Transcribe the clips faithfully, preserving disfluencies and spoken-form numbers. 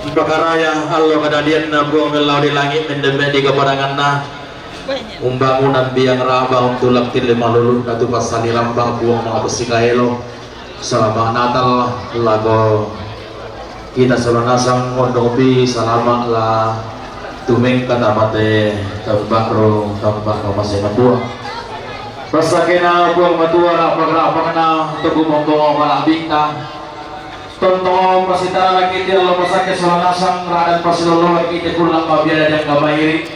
Pakaraya allo kadadianna Puang mellau di langit mendemme di kapadanganna. Umbangunan biang raba untu' latting lima lulunna tu passali ramba Puang mangapessikaelo. Salama' Natal lako kita sola nasang, ondopi salama' la tumengka tamate tamba'ru tamba'ru masena Puang. Passakena Puang Matua ra'pak-ra'pakna tu kumongko mala'binta. Tontong pasitarana kite allo pasake sola nasang, radan pasiloloan kite kulla' mabiada jangka mairi.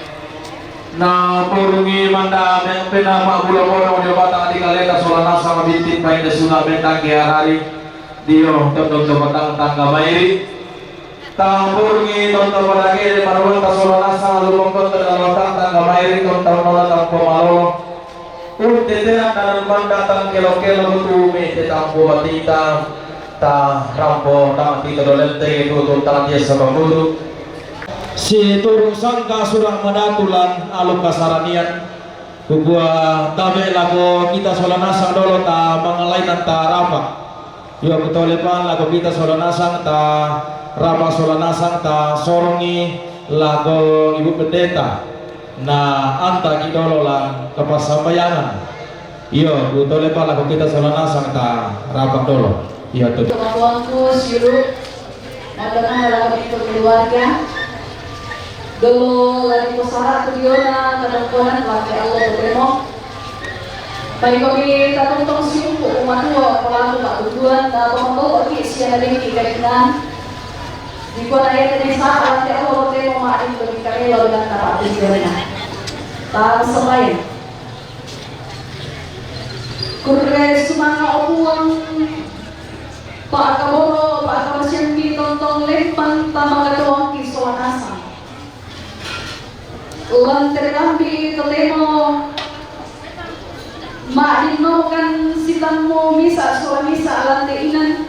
Na porungi manda me-, pena ma'bula-bula dio batang di kaleta sola nasang mabintin painde sunga' bentang ke hari dio tondong to batang tangga mairi. Tampurungi tonto pada kede paruanta sola nasang lubong tonto dalam tangga mairi tonto nola tampo malolo. Unte tenan dalam banda tang kelo-kelo tu me te tampo batita. Ta rampo tang tito dolente tu tu tang dia sama kutu. Si turu sangka surang madatulan aluk kasaranian. Kukua tabe' lako kita sola nasang dolo ta mangalainan ta rapa. Iyo, kutole pa lako kita sola nasang ta rapa sola nasang ta sorongi lako Ibu Pendeta. Na anta ki dolo la kapassambayangan. Iyo, kutole pa lako kita sola nasang ta rapa dolo. Iyo tu. Kemampuanku siulu. Nagana lalaki keluarga. Dolo lagi posara tu diona kadangkonan laki Allah totemo. Baik kami tatong-tong siumpu umatua pelaku tak tujuan na pemotong oki siana dengki kainan. Di kota ayat ini sara laki Allah totemo ma'in bagi kami lalu dan tarapin diona. Tak selain. Kurre sumanga' o Puang, pa'kaboro, pa'kabasianni tontong lempang tama katuoangki sola nasang. Lan terekambi totemo ma'dinnokan sitammu misa' sola misa' lan te inan.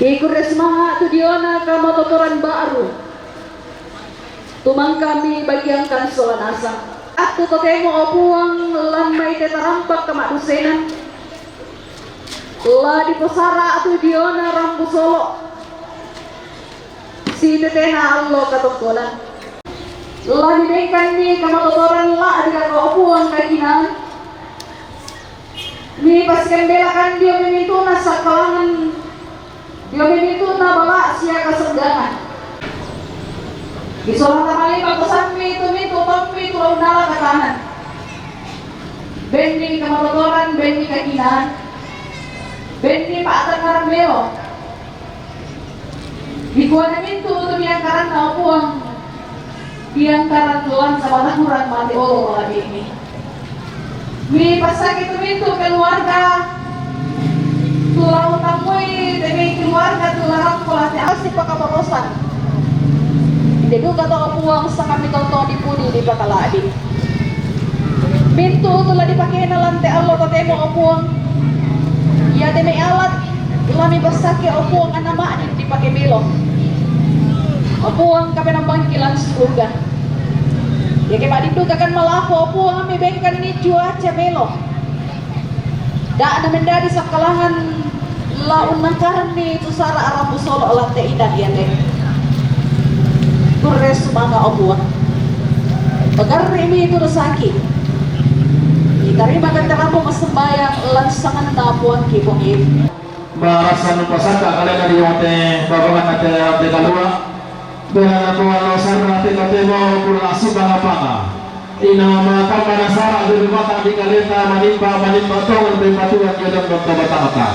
Ikurre sumanga' tu diona kamatotoran ba'ru. Tumangkami bagiangkan sola nasang. Attu totemo, o Puang, lan mai te tarampak kama'dusenan. La diposara' tu diona rambu solo'. Sitetena allo katongkonan. La dibengkanni kamatotoran la'bi lako, o Puang, kakinaan. Mipasikembelakan dio mimintu'na sakkalangan, dio mimintu'na bala' sia kasenggangan. Disola tamalima kosammi tu mintu' tommi tu la unnala katanan. Benni kamatotoran, benni kakinaan, benni pa'tangngarang melo. Dikuana mintu' tu miangkaranna, o Puang, miangkaran lan samatakurang mate olo mala'bi'mi. Mipassake tu mintu' keluarga tu la utammui, te mai keluarga tu la rampo lante assi pakaborosan. Inde duka to, o Puang, sangammi tontong dipudi dipakala'bi. Mintu' tu la dipakena lan te allo totemo, o Puang. Iate mai alat la mibassake, o Puang, anna ma'din dipake melo. O Puang, kapenombanki lan suruga. Iake ma'din dukakan malako, o Puang, mibengkanni cuaca melo. Da' namendadi sakkalangan la unnangkaranni tu sara' rambu solo' lan te inan iate. Kurre sumanga', o Puang. Pagarri'mi tu dosaki. Itarima kan te rambu massambayang lan sanganna Puangki, Puang Yesus. Marassan pasakka' kalena ri mate babanganna te, te kalua'. Bela nakualo sarra te totemo kulla' sipanga-panga. Ina matamma nasara' ri rumata di kaleta manimba, manimba tongan pepatuan dio dan batata.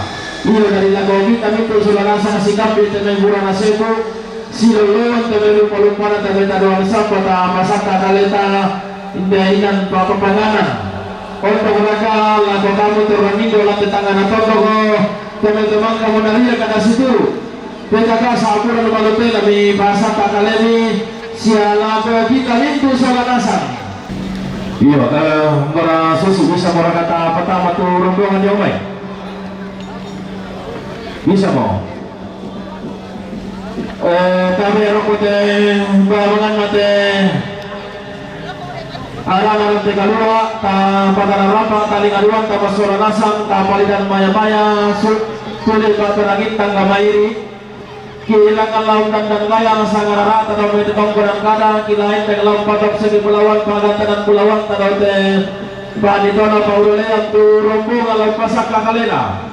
Io dari lako kita mintu' sola nasang sikambi te mai burana sebu, silolloan te mai lupa-lupana te mai tadoan sampata masakka' kaleta, inde inan papapanganan. Ontok raka lako kamu torang indo lante tangana tondoko, te mai tomangka monaria kada situ. P K K sampurana malupena mi pasakka' kalemi sia lako kita mintu' sola nasang. Iyo, eh, mora susu bisa mora kata pertama tu rombongan yang mai. Bisa mo. Eh, tabe' roko te babangan mate. Arana te kalua', ta pagara rapa, talingaduan, ta passola nasang, ta palidan maya-maya, su-, tuli patarangin tangga mairi. Kilangan laut dan dan layang sangararata dau mai te tongkonan kada, kilaen dan laut patok segi bulawan pagantanan bulawan tadau te panitona paurelean tu rombongan laut pasakka kalena.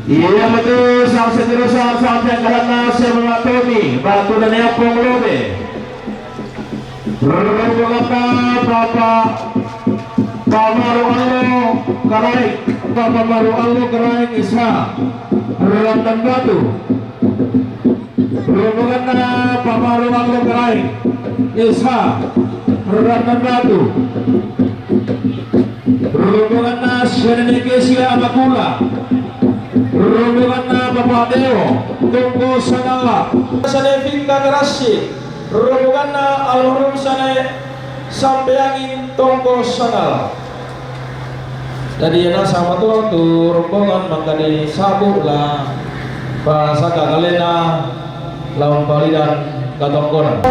Iya betul, sang seterusnya, sang jangkaranna, semua Tommy, batu dan yapong lobe. Rombonganna Papa Pamaru Allo Karaeng, Papa Maru Allo Karaeng S H, Randan Batu. Rombonganna Pamaru Allo Karaeng S H, Randan Batu. Rombonganna Sene Kesia Makula. Rombonganna Papa Deo Tongko Sangala. Sene Pinda Terasi. Rombonganna almarhum Sane Sampeangin Tongko Sangala. Jadi, iya nasaba tu, tu rombongan mangkadi sabu la pasakka kalena lao palidan katongkonan.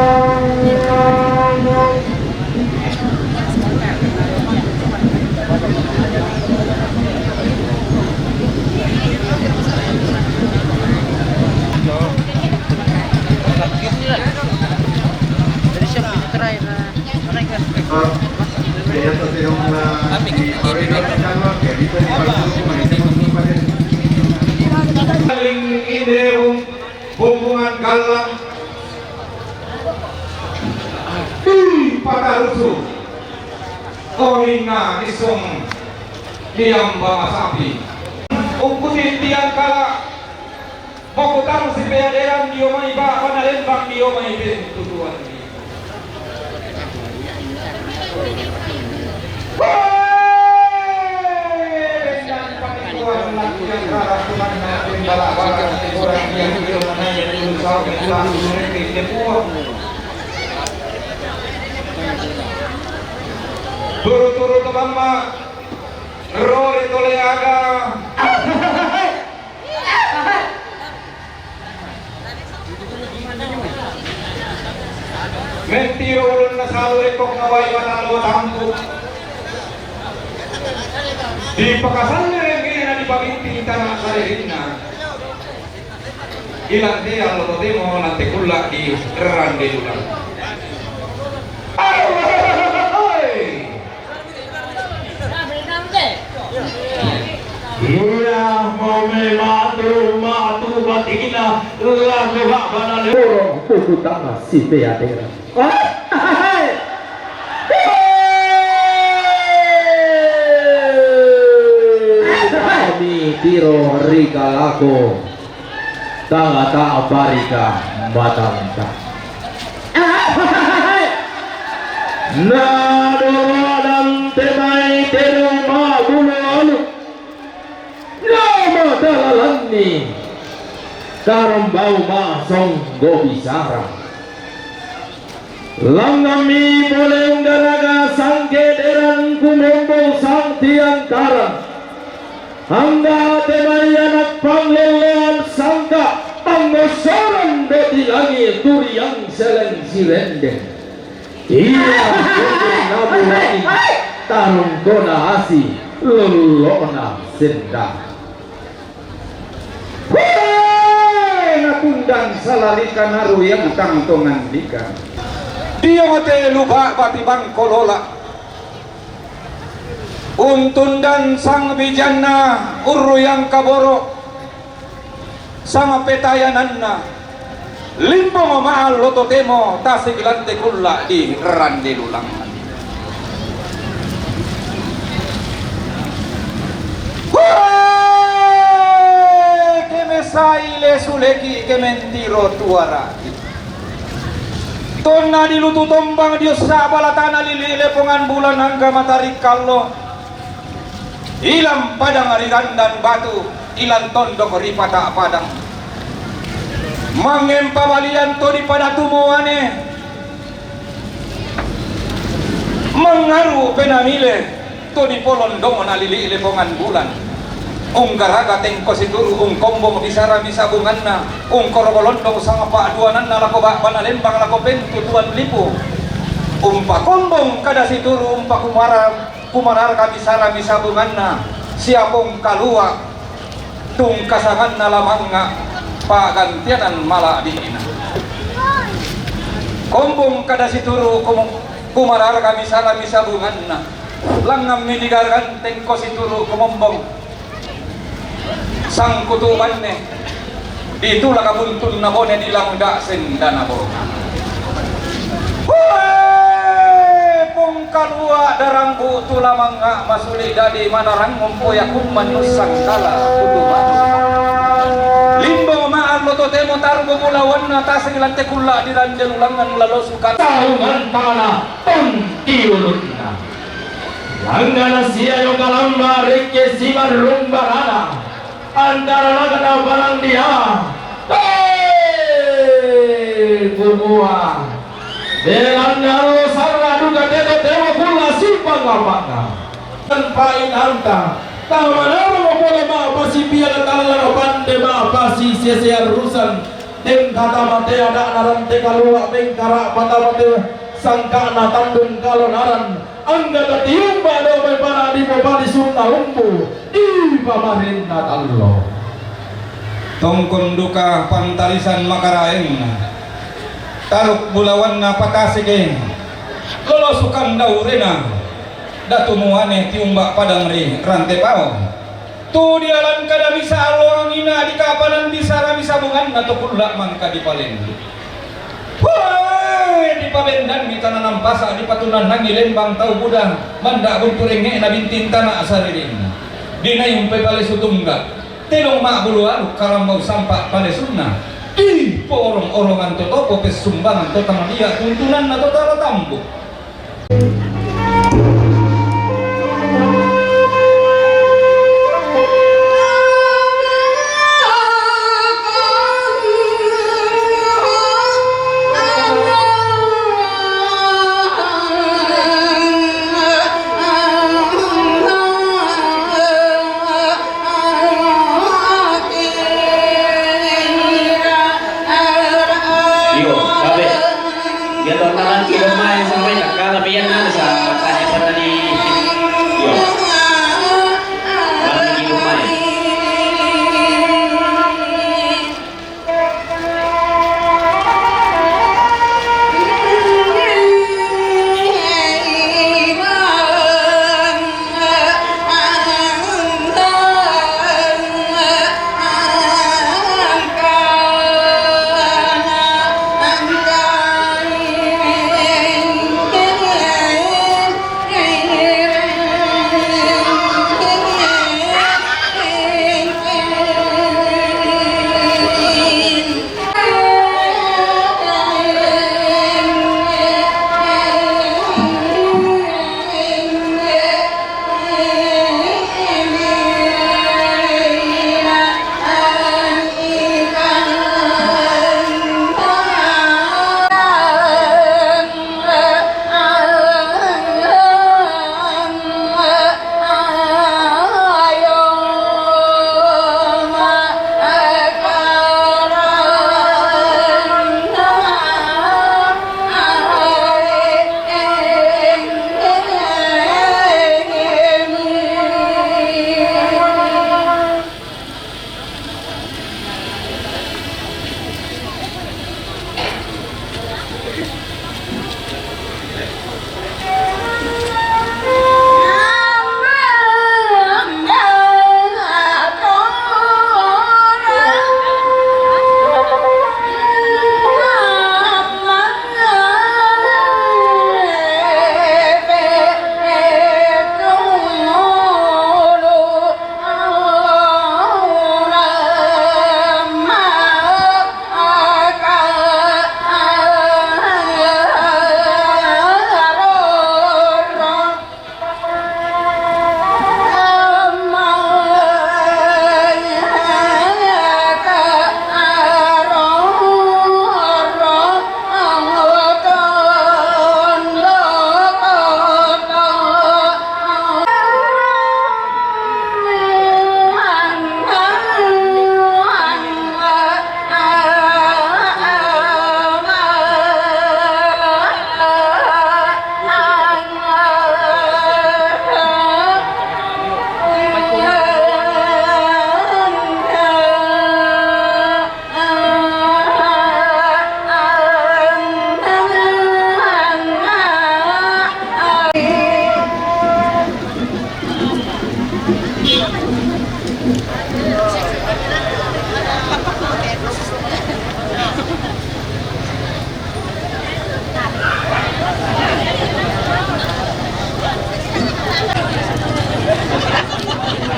Ling inde bung-, bumbungan gallang. Ih, patarusu. Oringa isung diamba masapi. Ungkuti tiang kala. Mokutang si peadean dio mai ba, panalembang dio mai pentutuan. Turu-turu to bamma, rore to leaga. Mentiro ulunna salu rekko nawai matallo tampu. Dipakasalle rengnge na dipabinting tana saririnna. Ilang te allo totemo nante kulla di rande dulang. Iya, mome matu, matu batina, lagu hak bana le. Burung putu tanah si peadera. Kami tiro rika lako. Tangata barika matanta. Na dolo dan temai tero ma bulu alu. Na matalalanni. Karambau ma songgo bisara. Langngammi pole unggaraga sangke deran kumombo sang tiang karang. Angga temai anak panglellean sangka panggosoran doti langi turiang seleng sirendeng. Iya, namu lagi tarung kona asi lolona sendang. Hee, natundang salalika naru yang tangtongan dika. Dia mate lupa bati bangkolola. Untundan sang bijanna urru yang kaboro. Sang petayananna. Limbong ma'allo totemo tasik lante kulla di rande lulang. Hue! Kemesai lesu leki kementiro tuaraki. Tonna dilutu tombang diossa balatana lili lepongan bulan angka matari kallo. Ilang padang ri randan batu, ilang tondok ri pata padang. Mangempa balian to di pada tumoane. Mangaru penamile to di polondong na lili lepongan bulan. Unggaraga tengko situru ungkombong bisara bisabunganna, ungkoro kolondong sangapa duananna lako ba-, bana lembang lako pentu tuan lipu. Umpakombong kada situru umpakumara Kumanarka bisara bisabunganna, siapong kalua, tungkasanganna lamangnga, Pagantianan mala' di'na. Kombong kada situru' kumu-, kumarara kami salami sabunganna. Langngammi digarganteng ko situru' kumombong. Sangkutu' banne ditulak buntunna bone, dilangga' sendana bone. Hoe! Pungkalua' darangku tulamangnga' masuli' dadi manarang ngompoya kumman nussang kala kutu manu. Limbo ma'arlo totemo tarbo bulawanna taseng lante kulla' dirande lulangan lalosu kala. Taungan tana pengkiulunna. Langgana siayo kalamma rekke simarrumbarana. Antara lagana parang dia. Hei, kumua. Belanna allo sarra duka tete tewa kulla sipanga-panga. Tanpa inanta. Tamanaramo pole ma'pasi piala tallana pande ma'pasi sese arrusan. Tengka tamatea da'na rante kalua' bengkara' patamate sangka'na tandung kalonaran. Angga tatiumba do mai para dipo padi sunna umbu di pamarinna tallo. Tongkon duka pantarisan makaraeng. Taruk bulawanna patasike. Lolosukan daurena. Datu muane tiumba padang ri rante pao. Tu dialan kada misa alloang ina di kapanan bisara misa bunganna to kulla' mangka dipalendu. Hoe! Dipabendangi tana nampasa, dipatunannangi lembang tau buda, manda' buntu rengnge'na binting tana saririnna. Dinai umpepalesu tungga', tedong ma'bulu alu karambau sampa' palesunna. Ih, poorong-orongan to topo pessumbangan to tamadia' tuntunanna to tala tambu'. Iyo, babe. Iya to tanang ki domae sampai takkala pian anu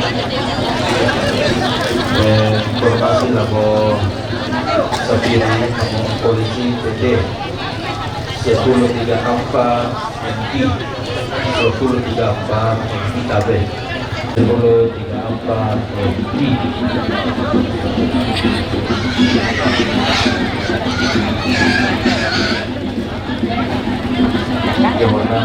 Eh, informasi lako Sapiri, kamu polisi P D. Sepuluh tiga empat M P. Sepuluh tiga empat M P Tabe. Sepuluh tiga empat M P. Yang warna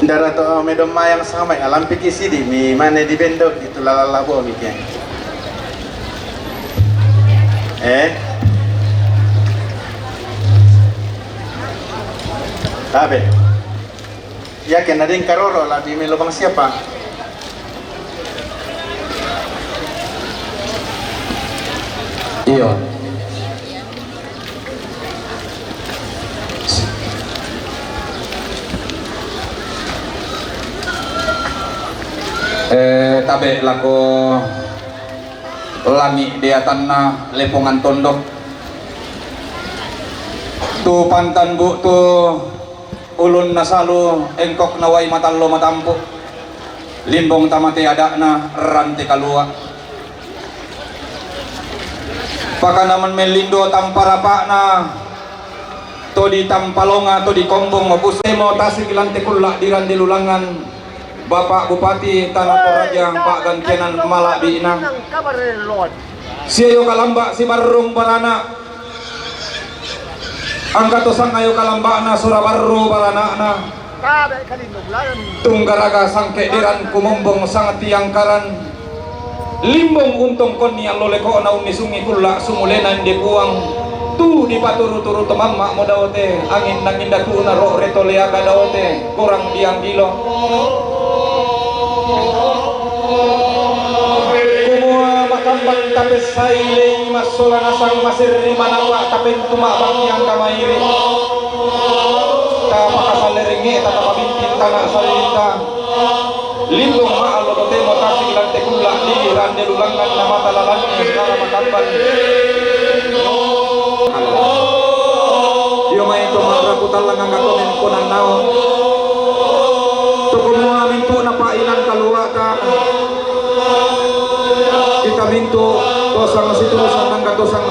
Ndara to, medom mayang samai, alam piki sidi mi mane di bendo itu lalala bo mi ke. Eh? Tabe. Yakin ada yang karoro lah di lubang siapa? Iyo. Eh, tabe lako langi di atanna Lepongan Tondok. Tu pantan bu tu ulunna salu engkok nawai matallo matampu. Limbong tamate adakna rante kalua. Pakanaman mellindo tamparapa'na to di Tampalonga, to di Kombong, Opusu. Mo Tasik Lante Kulla' di Rande Lulangngan, Bapak Bupati Tanah Toraja, pa'gantianan mala'bi'na. Siayo kalamba' sibarrung barana', angka to sangayo kalamba'na sura barru barana'na. Tunggaraga sangke'deran kumombong sangtiangkaran. Limbong untongkonni allo leko'na unnisungi kulla' sumulena inde Puang. Tu dipaturu-turu to mamma'mo daote, angin-angin datu'na ro're to leaga daote, korang biang dilo. Kumua makambang tapessai lei massola nasang maserri manapa' tapentu ma'bakkiang kamairi. Tapakasallerengnge tatapabinting tana sallinta. Limbong ma'allo totemo Tasik Lante Kulla' di Rande Lulangngan na mata lalanni rara makambang. Dio mai to ma'rapu tallang angka to mempo nannao. To kumua mintu'na pa'inang kaluata. Kita mintu' tosang situru sannang katosang.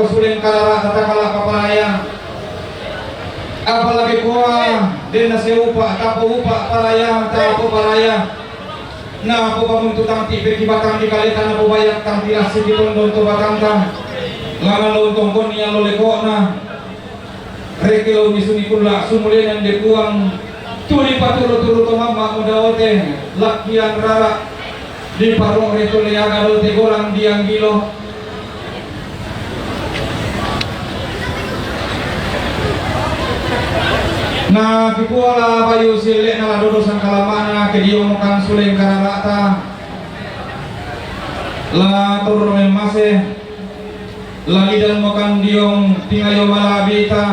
Suleng kalara' tatakala' paparaya. Apalagi kuwa, den na se upa', tapo upa' paraya, tapo paraya. Na popamuntu tangti' pe ki batang di kaleta, na pobayak tangti' lassi ki tondon to batangta. Langan lo untongkonni allo leko'na. Rekke lo unnisuni kulla' sumulena inde Puang, tu dipaturu-turu to mamma' muda ote, lakkian rara', diparo're to leaga dote gorang dianggilo. Na kikuala bayu sille'na la dodo sangkalamma'na, ke dio mokang suleng karara'ta, la torro memmase, la lidan mokang diong tingayo mala'bi'ta,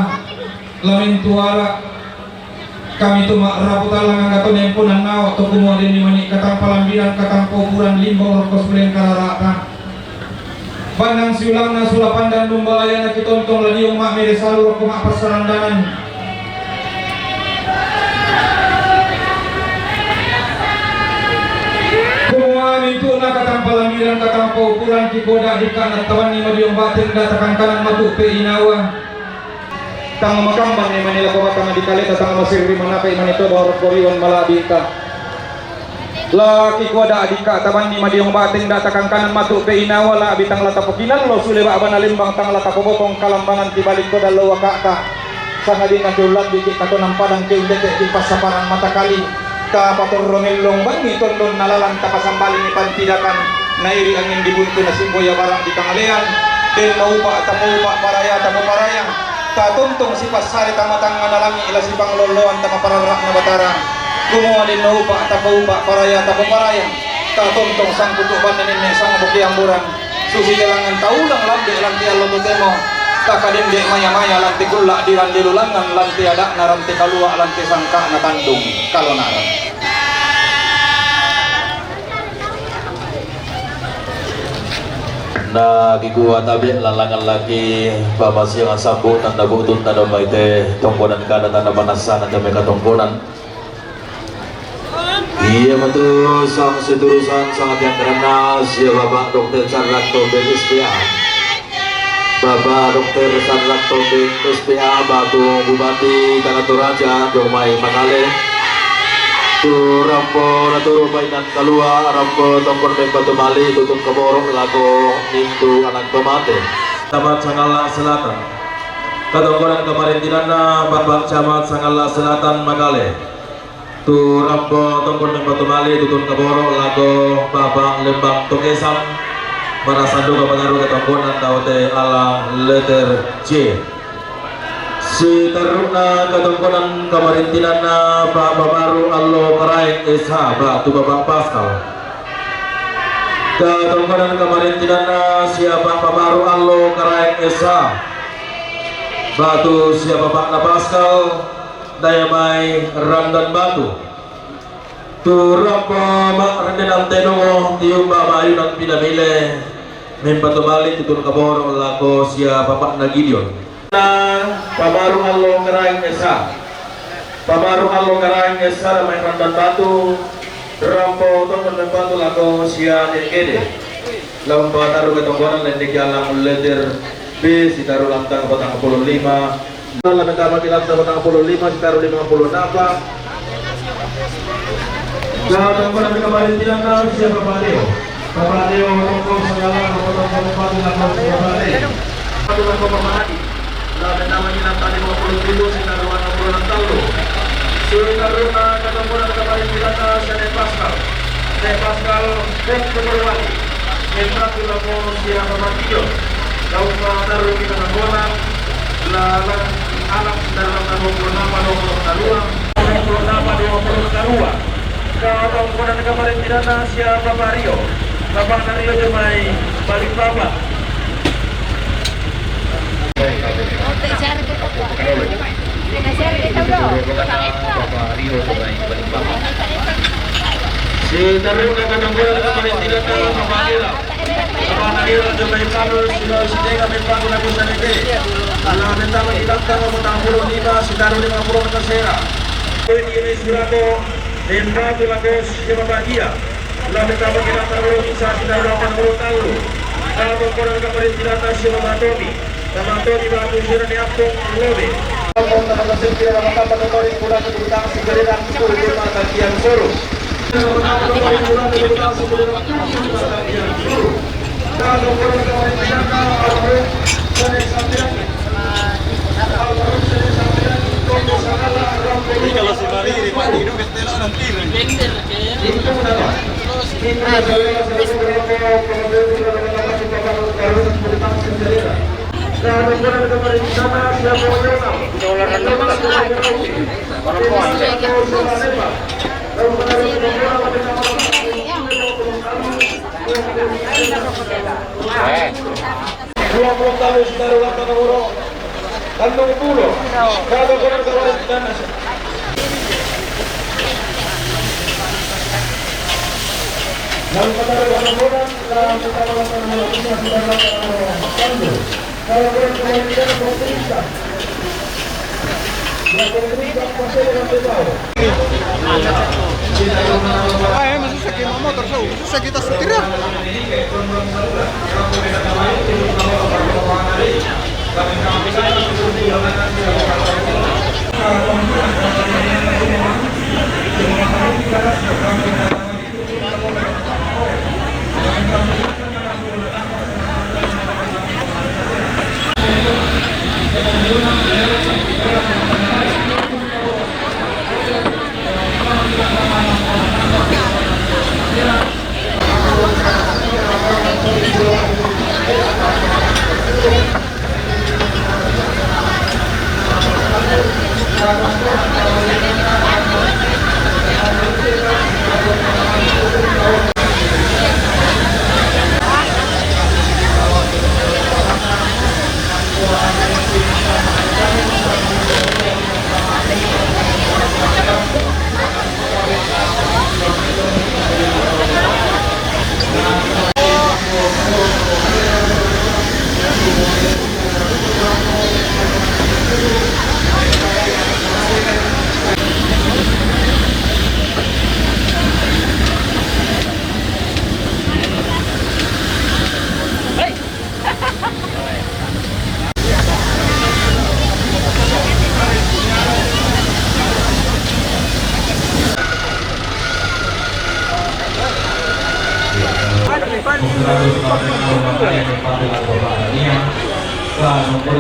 la mentuara, kami tu ma'rapu tallang angga to nempo nannao to kumua denni mani' katang palambiran katang paupuran limbong rokko suleng karara'ta. Bannang siulangna sulapan dan lumbalayana kitontong la diong ma'mere salu rokko ma'passarandanan. Kumua mintu'na katang palambiran katang paupuran kikoda' dikka' nattabanni madiong bateng da takangkanan matu' pe inawa. Tang makambang ne mani lako batang di kaleta, tang maserri manakai mani to dao rokko riwan mala'bi'ta. La kikuada' dikka' tabanni madiong bateng da takangkanan matu' pe inawa, la'bi tang la tapokinallo sule ba'bana lembang, tang la tapobotong kalambangan tibalik to dallo waka'ta. Sangadinna ke ullabbi ki katonang padang, ke undete ki passaparang matakali. Tapatorro mellong bangngi tondonna lalang, tapasambalingi pantidakan, nairi angin di buntu, nasimboya bara' di tangalean. Denno upa', tapoupa' paraya, tapoparaya. Tatontong sipassare tama tangngana langi', la sipanglolloan tama pararra'na Batara. Kumua denno upa', tapoupa' paraya, tapoparaya. Tatontong sangkutu' banne nenne' sangboke amburang. Susi telangan taulang lambe' lan te allo totemo, takadende' maya-maya lan te kulla' di rande lulangan, lan te ada'na rante kalua', lan te sangka'na tandung kalonaran. Na kikua tabe' lallangan laki pamasiang sambu'na bu'tunna domai te tongkonan kada tanda panassana te mai katongkonan. Iya matu sang siturusan sangat yang karena sia Bapak Dokter Carlak Tombeng S P A. Bapak Dokter Carlak Tombeng S P A, Batu Bupati Tana Toraja, domai makale. Tu rampo naturu bainan kalua', rampo tongkon membatu mali tutun kaboro' lako nintu anak tomate. Camat Sangalla Selatan. Katongkonan kamarintinanna Bapak Camat Sangalla Selatan makale. Tu rampo tongkon membatu mali tutun kaboro' lako Bapak Lembang Tokesang, marasa duka pataru katongkonan daote ala letter C. Sitarru'na katongkonan kamarintinanna Pak Pamaru Allo Karaeng S H, Pak tu Bapak Paskal. Katongkonan kamarintinanna sia Pak Pamaru Allo Karaeng S H, batu sia Bapak na Paskal, daya mai randan batu. Tu rampo ma'rendenan tenongo tiumba ma'ayunan pinamile, membatu mali tutun kaboro' lako sia Bapa'na Gideon. Na Pamaru Allo Karaeng S H. Pamaru Allo Karaeng S H, daya mai randan batu, rampo tongkon membatu lako sia Dengkede. La umpataru katongkonan lendeki alang letter B, sitaru lantang patang puluh lima. La mentama ki lantang patang puluh lima, sitaru lima puluh napa. Katongkonan kamarintinanna sia Bapak Leo. Bapak Leo, tongkon Sangalla, tongkon Sangalla, tongkon Sangalla. Satu lako Bapak Hadi. La mentama ki lantang lima puluh pitu, sitaru annang puluh tallu. Sitarru'na katongkonan kamarintinanna sia Nek Paskal. Nek Paskal, Nek Pemberwati. Nek Paskal lako sia Bapak Tio. Kau ma taru kita nakonan, la, la, anak sitaru annang dua puluh napa, dua puluh karua. Dua puluh napa, dua puluh karua. Katongkonan kamarintinanna sia Bapak Rio. Bapa'na Rio jomai Balikpapan. Sitarru'na katongkonan kamarintinanna Bapak Rio. Bapak Rio jomai Palu, silo sitenga membatu lako sia Nete. La mentama ki lantang patang puluh lima, sitaru lima puluh kasera. Poin ini surato, membatu lako sia Bapak Gia. La mentama ki lantang puluh lima, sitaru lapan puluh tallu. Katongkonan kamarintinanna sia Bapak Tomi. Ini kalau si Mari ini Pak Dino, kita nanti. Eh. Dua puluh tahun sudah ulang tahun. Tandung pulo. Kada kurang kawan kita nasa. Lalu pada orang orang, lalu pada orang orang, lalu pada orang orang, kalau orang orang kita bercerita. Ya, bercerita, pasti orang tahu. Ah, eh, maksudnya kayak motor, so, maksudnya kita setir ya.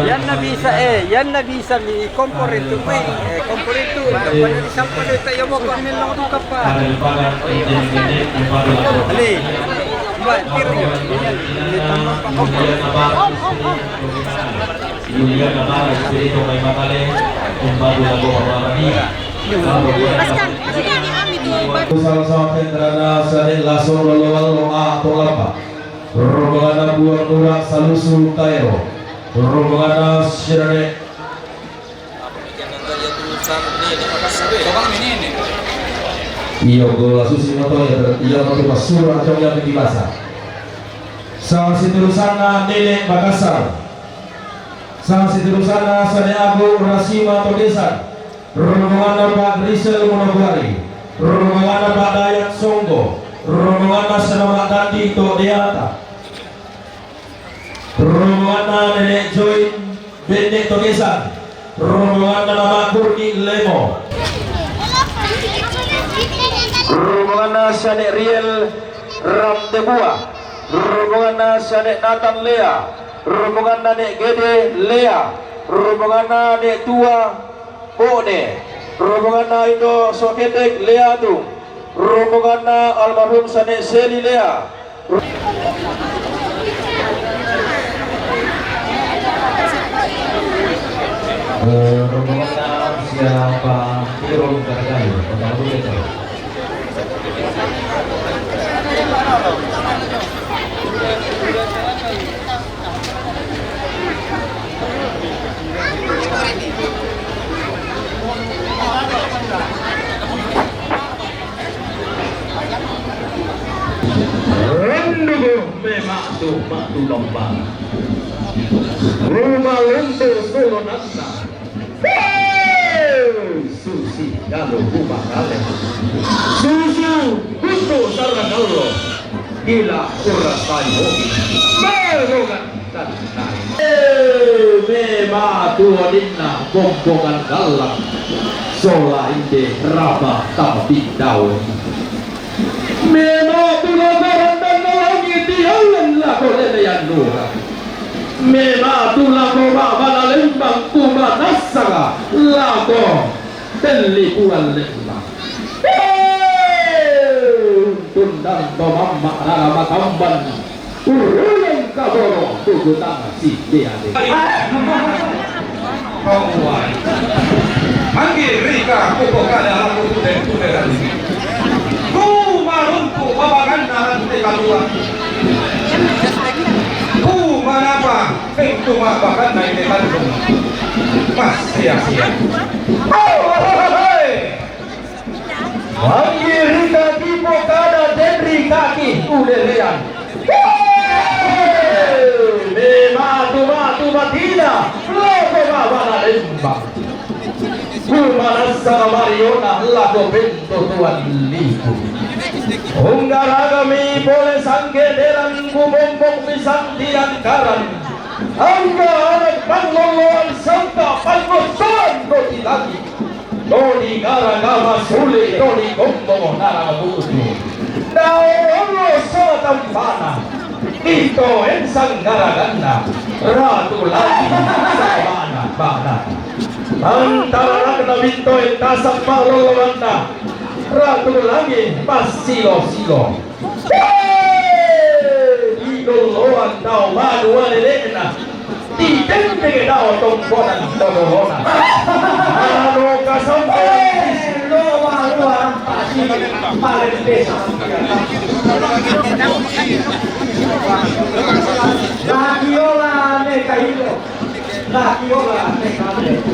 Yan na bisa, eh, yan na bisa mi componente qui, eh, componente, io mo ko nel nong tu kapa. Ale, ba, tiro. Juliana Mara, Espiritu Mai Matale, Umbadu Lago Pamani. Askan, askan, ami tu, ba. Salsa tendrana sare laso lolo walo a to lapa. Rombongan buat murah salusu taero. Rombongan sirane. Iyo, gola susi moto ya, iya moto pasura coba di basa. Sa siturusanna Nene Makassar. Sa siturusanna Sane Abu Rasima Togesan. Rombonganna Pak Rizal Monokuari. Rombonganna Pak Dayat Songko. Rombonganna Selamat Dandi Todeata. Rombonganna Nenek Join Bende Togesan. Rombonganna Mama Kurni Lemo. Rombonganna Sane Riel Ramtebua. Rombonganna Sane Nathan Lea. Rombonganna Nek Gede Lea. Rombonganna Nek Tua Bone. Rombonganna Indo Soketek Lea Tung. Rombonganna almarhum Sane Seli Lea. Eh, rombongan siapa? Turun dari kayu, potong dulu itu. Rendugu me matu matu lomba. Rumah luntur solo nanda. Hei, susi galo rumah kale. Susu kutu sarang galo. Gila kurang tayo. Merongan. Eh, mema tuoninna bombongan gallang sola inde raba tama pindaun. Mema tu lako randanna langi' tiallen lako lelean lura. Mema tu lako ba'bana lembang kumanassaga lako tellipuan lembang. Eh, untundang to mamma' rara matamban. Urruleng kaboro' tugutang si Deade. Manggi rika kupokada lako tudeng-tudengan. Kumaruntu' babaganna rante kalua'. Kumanapa pentu ma'baganna inde tandung. Mas sia-sia. Manggi rika kipokada denri kaki ulelean. Mema tu matu matina lako ba'bana lembang. Kumanassa mariona lako pentotoan liku. Unggaragami pole sanggendelan kubombong pisang tiangkaran. Angga anak pangolloan sangka pangossoan roti lagi. Toni gara-gara suli, toni kombongo narabutu. Dao ollo sola tampana. Ito ensang garaganna. Ratu lagi sabana bana. Antara rakna binto entasang maloloanna. Ratu lagi passilo-silo. Hei! Diloloan dao banua lele'na, ditenteng dao tomponan todorona. Anu kasampe. Eh, lo banua rampasi, paling desa. Laki ola ne kailo. Laki ola ne kailo.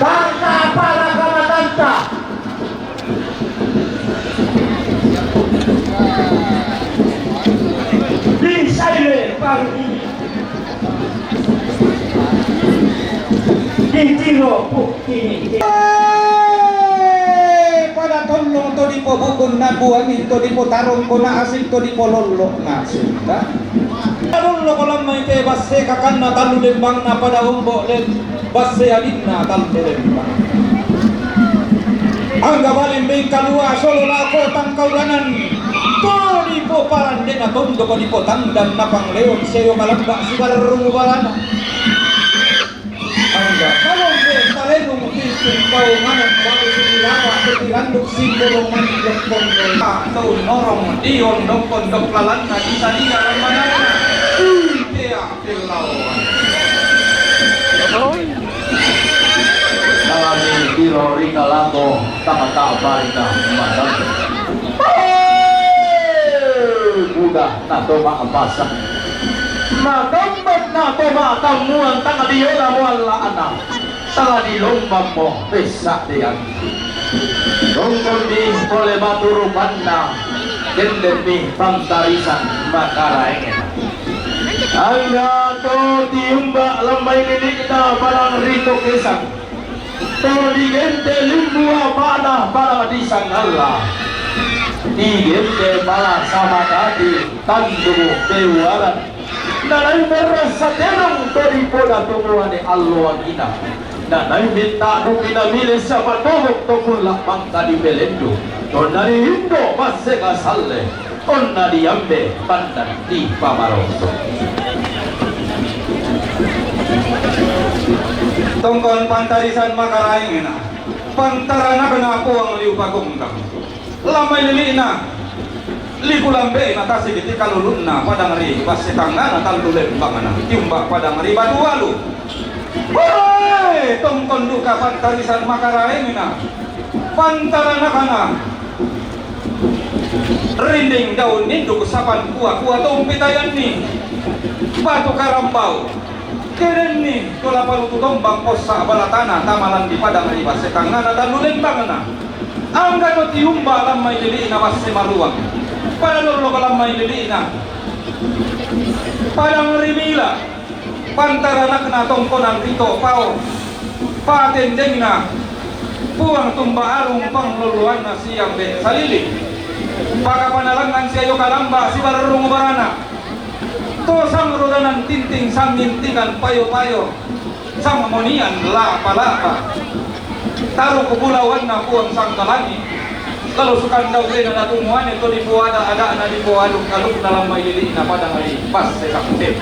Bangsa apa laka matanta? Bisa ile pang ini. Ditiro buktini. Eh, pada tollo to dipobukun nabuangi, to dipotarongko na asing, to dipolollo na asing. Tollo ko lammai te basse kakanna tallu lembangna pada ombo' lem-, basse adinna tallu lembang. Angga bali mengkalua solo lako tangkaulanan. To dipoparande'na tondoko dipotangdan napangleon seo kalamba sibarru balana. Angga kalong ke talenung pintu paunganan baru sinilawa ketiranduk simbolong manik lokkon. Tau norong dion dokkon dok lalanna di sadia lamanana. Intea. Nalani tiro rika lako tama-tama rika madang. Buda na to ma'pasa. Matambat na to ma'tammuan tang diona mualla'na. Tala dilombammo pessa deang. Tongkon di pole batu rupanna. Kendemmi pantarisan makaraengen. Angga to tiumba lammai lili'na padang ri to kesang. To digente' limbua pada padang disangalla. Digente' pala samakati tandu peuaran. Nanai merrassa tenang to dipoda tumuane alloangina. Nanai mitta'duki namile siapa togok to kulla' mangka dipelendu. Tonna diindo' masse kasalle. Onna diambe pandan dipamaroso. Tongkon pantarisan makaraengena, pantaranakna puang liu pagonggang. Lamai lili'na, liku lambe'na tasigi tikalulunna padang ri basse tangngana tallu lembangna, tiumba padang ri batu alu. Woi, tongkon duka pantarisan makaraengena, pantaranakna, Rinding daun ninduk sapan kua-kua tompitayanni. Batu karambau. Kerenni tola palutu tombang possa balatana tamalan di padang ri basse tangngana tallu lembangna. Angga to tiumba lammai lili'na basse maluang. Pada lollo lammai lili'na. Padang ri mila. Pantaranakna tongkonan Rito Pao, patendengna Puang Tumba Arung pangloloanna siang be salili. Pakapanalangan si Ayo Kalamba sibarrung barana. To sangrudanan tinting sangintingan payo-payo, sangmonian lapa-lapa. Taruk bulawanna Puang Sangkalangi, lalu sukandau lena natumuane to dipoada-adana dipoaluk-alukna lamma ilili'na padang ri passekang te.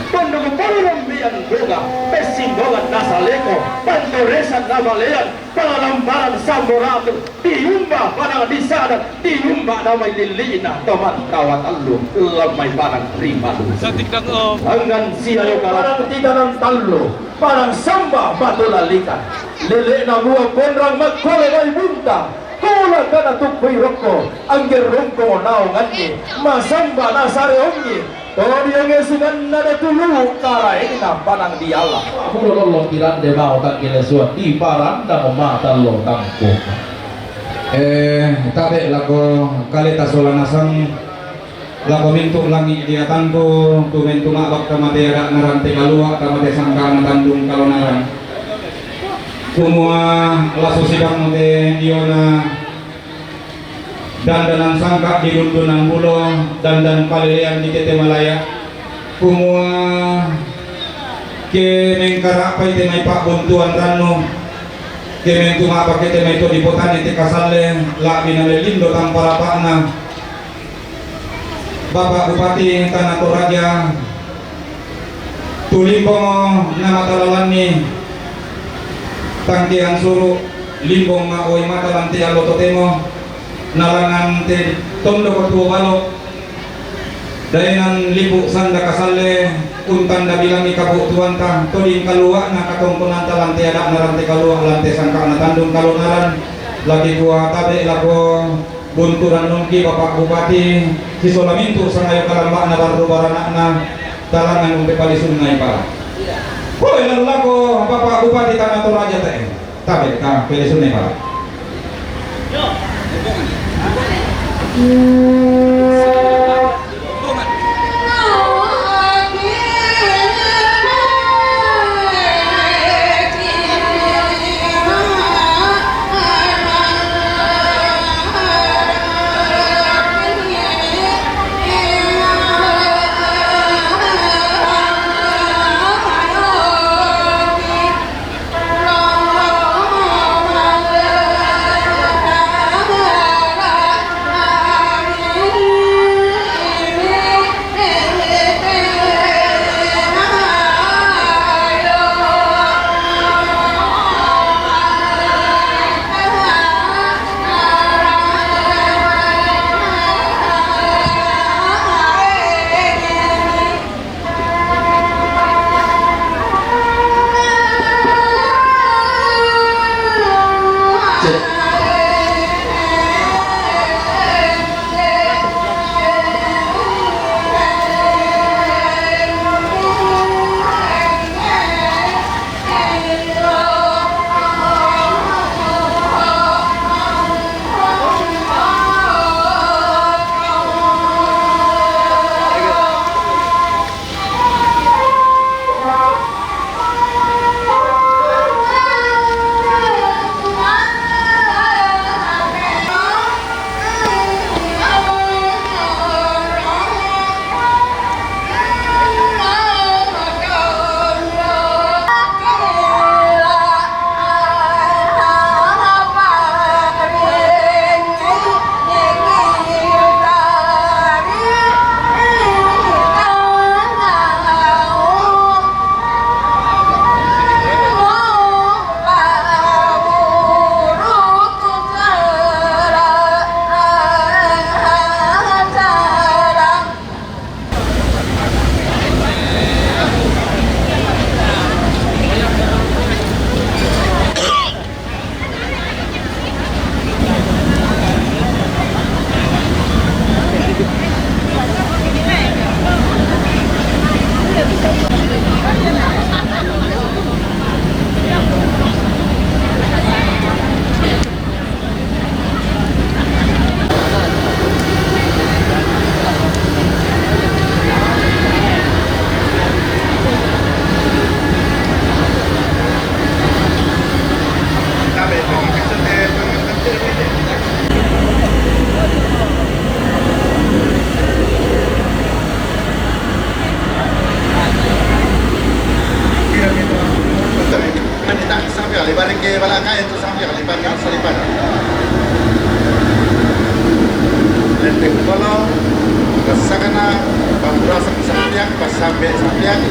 Tondok polombian boga, pessimbongan nasaleko, pantoresan nabalean, palalambaran samboratu, tiumba padang disadan, tiumba namai lili'na to mattawa tallu, lammai padang ri matu. Satik dang, oh. Anggan sia yo kalarang titanan tallu. Padang samba batu lalikan, lele'na mua ponrang makkole mai bunta, kola kana tukkui rokko, anggerrungko naonganni, masamba nasareongi, to diongesunganna datulu karaengna padang diala. Mulo lollo kirande mau takkelesuan, di paranda mata lo tangkung. Eh, tabe lako kaleta sola nasang. Lako mintu langi binatangku, tu mentu ma'bak tamate ada'na rante kalua, tamate sangka'na tandung kalonaran. Kumua lasu sidang mute diona dandanan sangka di dundunan bulo, dandan palelean di tete malaya. Kumua ke mengkarapai te mai pa'buntuan rannu, ke mentu ma'bak te mai to dipotane te kasalle, la'bi nalellindo tamparapa'na. Bapak Bupati Tana Toraja, tu limbongo na matalalanni tangkean suru, limbong ma oi matalan te allo totemo, nalangan te tondoko tuo balo, daenan lipu sanda kasalle, untanda bilangi kabutuanta, toding kalua'na katongkonanta lante ada'na rante kalua lante sangka'na tandung kalonaran, laki kua tabe lako Bunturan nungki Bapak Bupati, sisola mintu sangayo kalamba'na barru barana'na, talangan umpe palisunna ipara. Pole lalu lako Bapak Bupati Tana Toraja te. Tabe ka palisunna ipara. Balakang itu sampai lipat kan selipat. Lenteng kolong, ke sana, pambrasak sampai, pas sampai sampai.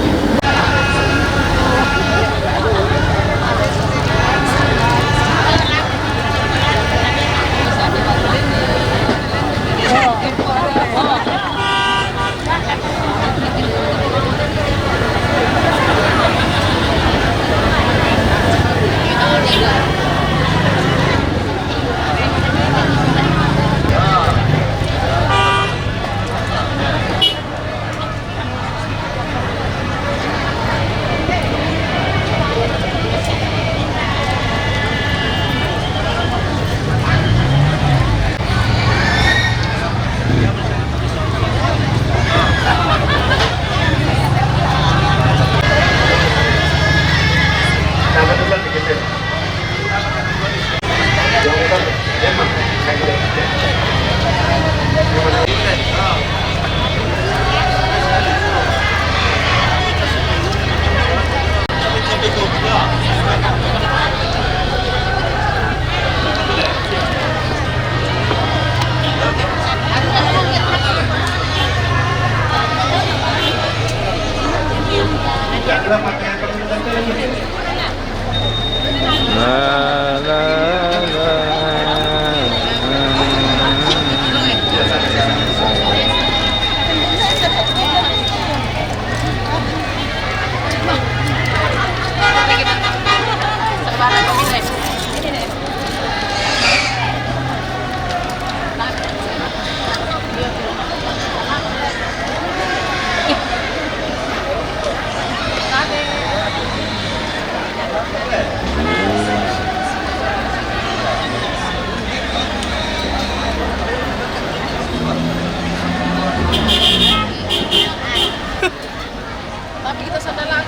Tapi kita sadar lagi.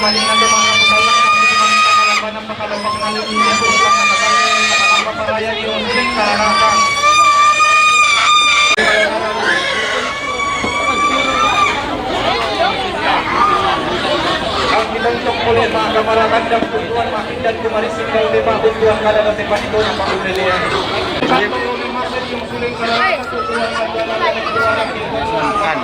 Ang kitang tungkulin, mga kamarakan, ng puntuan, makindan, kumarising, kalde, mga puntuan, kalala, sepanito, ng pangulilian. Makan.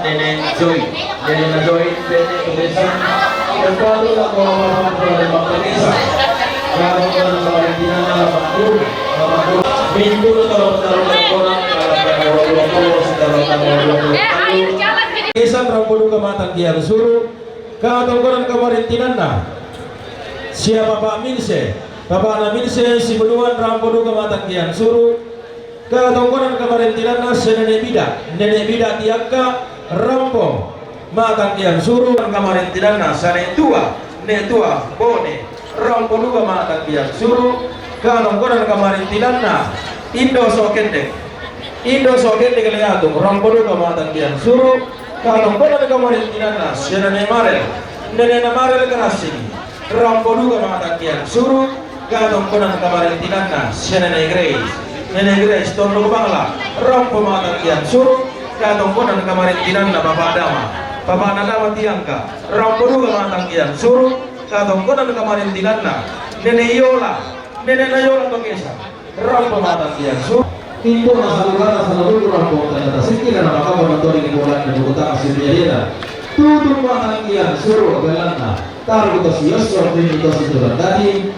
Nene Joy, Nene Joy, Nene Joy. Isan rampo duka matang kian suru, katongkonan kamarintinanna. Sia Papa Minse, Papa na Minse, si Benuan rampo duka matang kian suru, katongkonan kamarintinanna sia Nene Bida, Nene Bida Tiakka, rampo matang kian suru, kamarintinanna sia Ne Tua, Ne Tua, Bone, rampo duka matang kian suru, katongkonan kamarintinanna, Indo Sokendek, Indo Sokendek Leatung, rampo duka matang kian suru, katongkonan kamarintinanna sia Nene Marel, Nene Marel Kerasing, rampo duka matang kian suru, katongkonan kamarintinanna sia Nene Grace, Nene Grace Tondok Bangla, rampo matang kian suru, katongkonan kamarintinanna Papa Adama, Papa Adama Tiangka, rampo duka matang kian suru, katongkonan kamarintinanna Nene Yola, Nene Yola Tokesa. Rampo matang kian suru. Pintu na salurana sanadulu rampo tanda tasiki na makawa na toli ni bola na buku tanga sumia dena. Tutup matang kian suru belanna. Taru to si Yosua, pintu to si tulang dadi.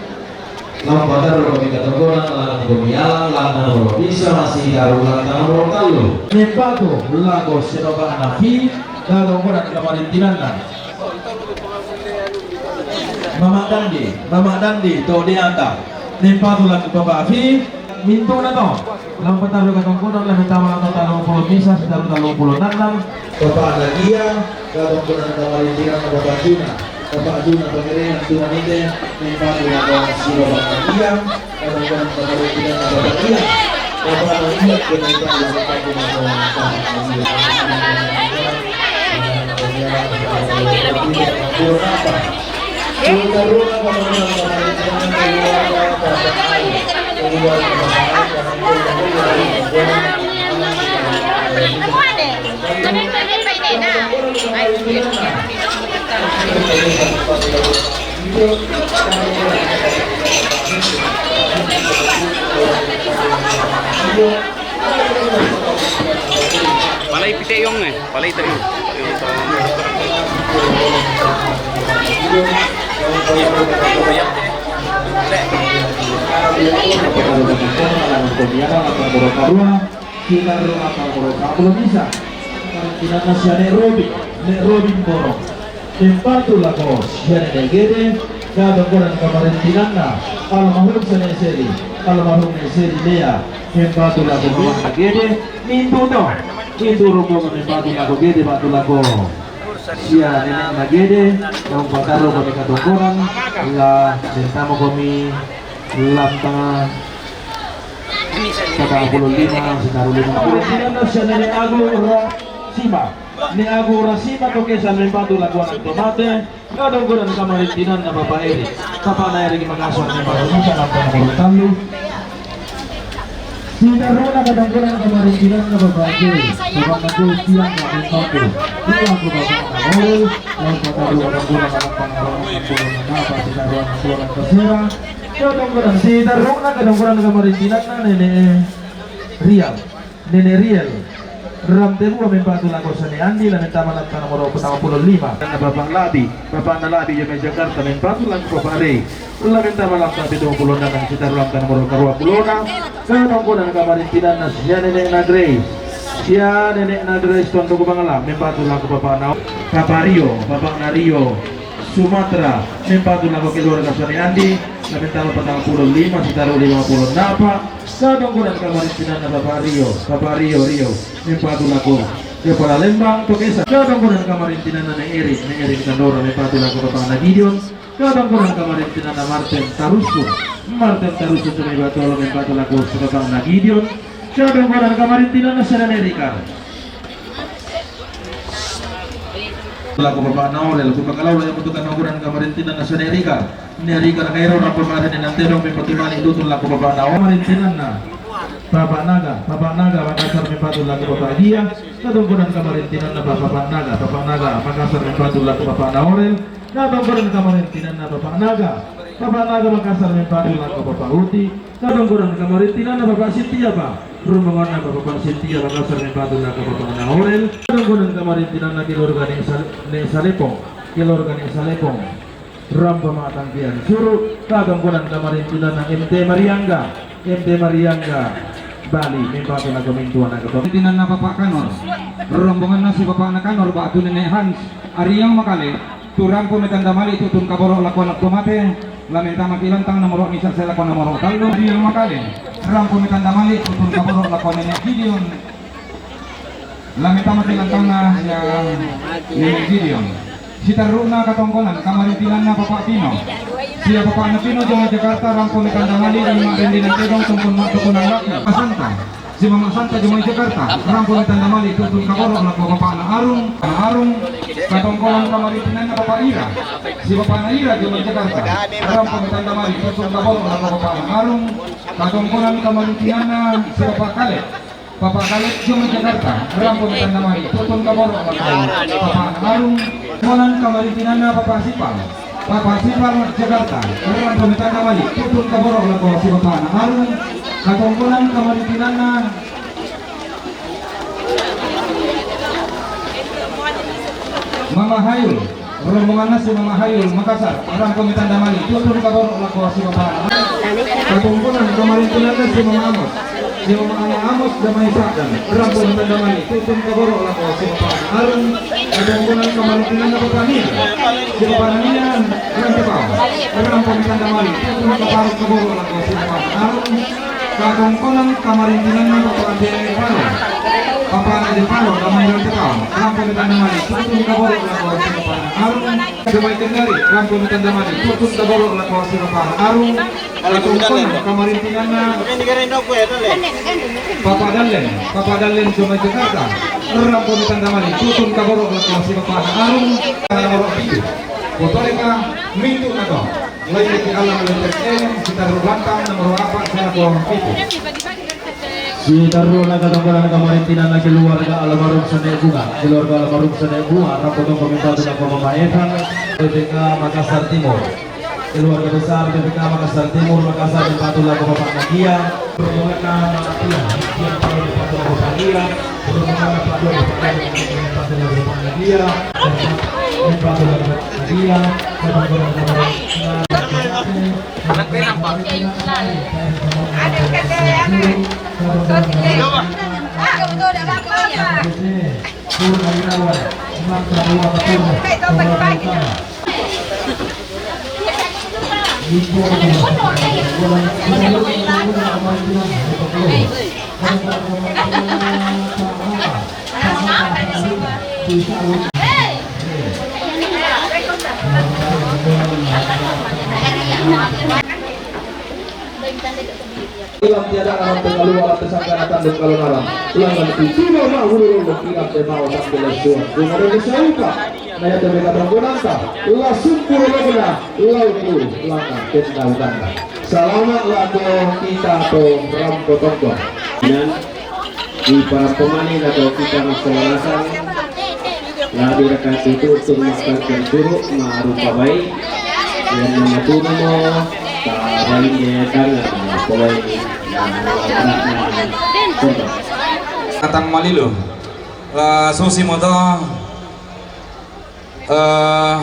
Lampa taru kami katongkonan, lanang kami alang, lanang nomor bisa, masih taru lanang nomor talu. Nempatu, lago senoba anapi, katongkonan kamarintinanna. Mama Dandi, Mama Dandi, to dianta. Nempatu laku Papa Afi, mintuna to. Lampa taru katongkonan, lami tama to talu puluh misa, sitaru talu puluh nanam. Papa Nagia, katongkonan kamarintinanna Papa Juna. Papa Juna, pangerengan Juna nite, nempatu laku si Papa Nagia. Palay pite yung eh, palay tayo. Kita rumah kalau bisa. Kita kasih ada Robi, ada Robi Borong. Tempat tu lah kos, ada gede. Katongkonan kamarintinanna almarhum Sene Seli, almarhum Seli Lea, mempatu lako Bapak Gede, mintu to, mintu rombongan mempatu lako Gede, patu lako sia nenekna Gede, naung patarru kami katongkonan, la mentama kami lantang patang puluh lima, sitaru lima puluh. Kamarintinanna sia Nenek Agung Rasima, Nenek Agung Rasima to Kesan mempatu lako anak to mate, Katongkonan kamarintinanna Bapak Eri. Bapakna Eri Makassar mempatu lako anak to mate. Sitarruna katongkonan kamarintinanna Bapak Eri. Bapakna Eri Tiang mempatu. Dua ke Bapakna Orel. Lalu Bapak Eri katongkonan anak pangarangan katongkonan apa sitarruna katongkonan kasera. Katongkonan sitarruna katongkonan kamarintinanna Nenek Rial. Nenek Riel, Ram Tebua mempatu lako Sane Andi, la mentama lantang nomor patang puluh lima. Karena Bapak Labi, Bapakna Labi jo mai Jakarta mempatu lako Bapak Rei. La mentama lantang pitung puluh enam, sitar lantang nomor karua puluh enam. Katongkonan kamarintinanna sia Nenek Nagrei. Sia Nenek Nagrei Tuan Dogo Bangla mempatu lako Bapakna, Bapak Rio, Bapakna Rio. Sumatera, mempatu lako keluarga Sane Andi, la mentama patang puluh lima, sitaru lima puluh napa, katongkonan kamarintinanna Bapak Rio, Bapak Rio, Rio, mempatu lako Kepala Lembang to Kesan, katongkonan kamarintinanna Nenek Eri, Nenek Eri Kandora, mempatu lako Bapakna Gideon, katongkonan kamarintinanna Martin Tarusu, Martin Tarusu to mai Batolo, mempatu lako Bapakna Gideon, katongkonan kamarintinanna Sane Erika. Lako Bapakna Orel, kupangalaula ia mutu katongkonan kamarintinanna Sane Erika. Nenek Erika na kairo rampo mate Nenek Tedong mempatu malik tutun lako Bapakna Orel. Kamarintinanna Bapak Naga, Bapak Naga Makassar mempatu lako Bapak Gia. Katongkonan kamarintinanna Bapak Naga, Bapak Naga Makassar mempatu lako Bapakna Orel. Katongkonan kamarintinanna Bapak Naga, Bapak Naga Makassar mempatu lako Bapak Uti. Katongkonan kamarintinanna Bapak Sintia, Pak. Rombonganna Bapak Sintia Makassar mempatu lako Bapakna Orel. Katongkonan kamarintinanna keluarga Nenek Sal-, Nenek Salepong, keluarga Nenek Salepong. Rampo ma tangkian suru, katongkonan kamarintinanna M T Mariangga, M T Mariangga Bali, mempatu lako mintu anak ketua. Tinanna Bapak Kanor, rombonganna si Bapakna Kanor, batu Nenek Hans, Ariang Makale, tu rampo mai tanda malik tutun kaboro lako anak to mate, la mentama ki lantang nomor misa se lako nomor tallu. Ariang Makale, rampo mai tanda malik tutun kaboro lako Nenek Gideon. La mentama ki lantangna sia Nenek Gideon. Sitarruna katongkonan, kamarintinanna Bapak Pino. Sia Bapakna Pino jo mai Jakarta, rampo mai tanda malik, lima rendinan tedong, tongkon matukunan laki. Pasanta. Si Mama Santa jo mai Jakarta, rampo mai tanda malik, tutun kaboro lako Bapakna Arung, Arung, katongkonan kamarintinanna Bapak Ira. Si Bapakna Ira jo mai Jakarta, rampo mai tanda malik, tutun kaboro lako Bapakna Arung, katongkonan kamarintinanna si Bapak Kaleb. Bapak Kaleb jo mai Jakarta, rampo mai tanda malik, tutun kaboro lako Bapakna Arung, konan kamarintinanna Bapak Sipal. Bapak Sipal Jakarta, rampo mai tanda malik, tutun kaboro lako si Bapakna Arung, katongkonan kamarintinanna Mama Hayul, rombonganna si Mama Hayul, Makassar, rampo mai tanda malik, tutun kaboro lako si Bapakna. Katongkonan kamarintinanna si Mama Amos, si Mama Amos jo mai Sagdan, rampo mai tanda malik, tutun kaboro lako si Bapakna Arung, katongkonan kamarintinanna Bapakna Nia, si Bapakna Nia, Rantepao, rampo mai tanda malik, tutun kaboro lako si Bapakna Arung, katongkonan kamarintinanna Bapakna Jeparo, Bapakna Jeparo, jo mai Rantepao, rampo mai tanda malik, tutun kaboro lako si Bapakna Arung, jo mai Kendari, rampo mai tanda malik, tutun kaboro lako si Bapakna Arung, katongkonan kamarintinanna Papa Dallen, Papa Dallen jo mai Jakarta, rampo mai tanda malik, tutun kaboro lako si Bapakna Arung, nomor pitu. Botorika mintu na to. Lain di alam lenteng eleng, sitar lantang nomor apa, saya ko pitu. Sitarruna katongkonan kamarintinanna keluarga almarhum Sene Bunga, keluarga almarhum Sene Bunga, rampo tongkon mempatu lako Mama Evan, B P K Makassar Timur. Keluarga besar B P K Makassar Timur, Makassar mempatu lako Bapakna Gia. Rombonganna Pak Tia, Tia Palu mempatu lako Bapak Gia. Rombonganna Pak Doni, Pak Doni mempatu lako Bapakna Gia. Mempatu lako Bapakna Gia. Katongkonan kamarintinanna Ilam tiada alam tengah luar, alam tersangka datang dan kalau malam. Langan itu tidak mau dulu, ilam tengah mau sampai lesuan. Gua ada kesauka. Naya tebe kadang gonanta. Langsung pura lagi lah. Lau pura langan tenda uganda. Salama lako kita to rampo tongko. Dan di para pemain atau kita masyarakat lebih dekat itu untuk makan dan curuk marupa baik. Yang nama tu nama tak baik dia tangan pemain. Datang malilu. La susi moto. Eh,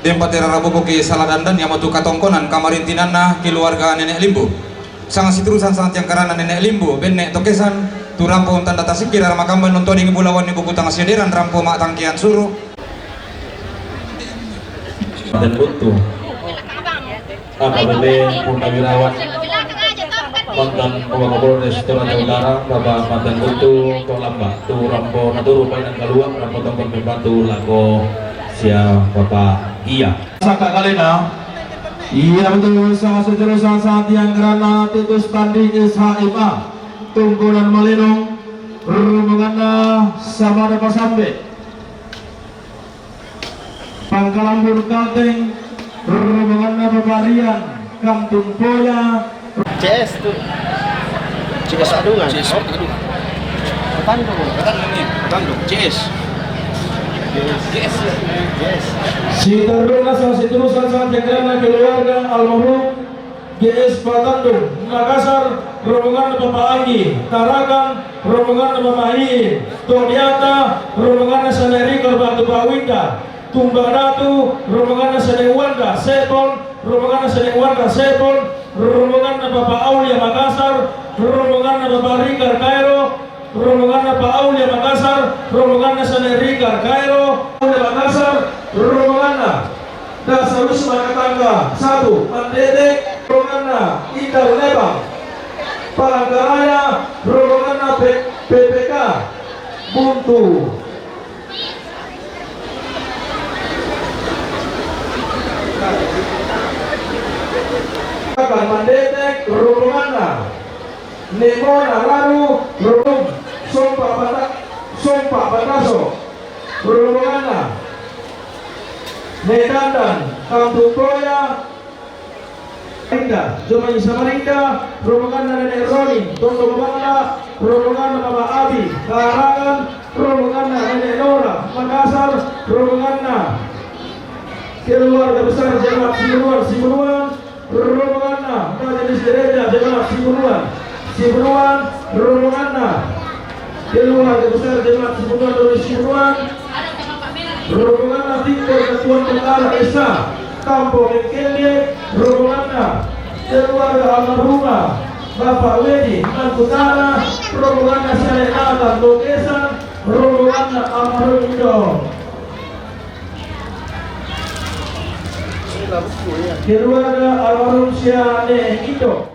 dempa terara buku ki sala dandan, yamo tu katongkonan kamarintinanna keluarga Nenek Limbu. Sanga siturusan sanga tiang karana Nenek Limbu, benne tokesan, tu rampo untanda tasikki rara makamban untoding bulawan ni buku tang siederan rampo ma tangkian suru. Dan buntu. Akbp Purnawirawan, mantan Kapolres Toraja Utara, Bapak Mantan Guntu, Tok Lamba, tu rampo naturu painan kalua, rampo tongkon membantu lako sia Bapak Gia. Saka kalena, iya betul, sanga seterusna sanga tiang karana Titus Tanding S H M A, Tungkonan Malenong, rombonganna Samada Pasambe. Pangkalambun Kalteng, rombonganna Bapak Rian, Kampung Poya. C S tu. C S Padungan. C S Padungan. Petandung. Petandung ni. Petandung. C S. C S. C S. Siteruna sanga siturusan sanga tiang karana keluarga almarhum G S Patandung, Makassar, rombonganna Bapak Anggi, Tarakan, rombonganna Bapak Iin, Todiata, rombonganna Sane Rikor Batu Pak Winda, Tumbak Datu, rombonganna Sane Wanda, Sepon, rombonganna Sane Wanda, Sepon, rombonganna Bapak Aulia Makassar, rombonganna Bapak Rikar Kairo, rombonganna Pak Aulia Makassar, rombonganna Sane Rikar Kairo, Aulia Makassar, rombonganna Dasa Wisma Katangga satu, Mandete, rombonganna Indah Lebang, Palangkaraya, rombonganna P-, P P K, Buntu. Mandete, rombonganna Nemona Raru, Rorong, Sompa Bata-, Sompa Bataso, rombonganna. Nedandan, Kampung Toya, Samarinda, Jomai Samarinda, rombonganna Nenek Roni, Tondo Babangla, rombonganna Mama Abi, Karangan, rombonganna Nenek Nora, Makassar, rombonganna keluarga besar jemaat Siburuan, Siburuan, rombonganna Majelis Gereja Jemaat Siburuan, Siburuan, rombonganna keluarga besar Jemaat Siburuan dari Siburuan, rombonganna Victor Ketua Tentara Esa, Kampung Mengkende, rombonganna keluarga almarhumah Bapak Wedi Mangkutana, rombonganna Syarif Nathan Lokesan, rombonganna almarhum Indo. Keluarga almarhum Syarif Indo.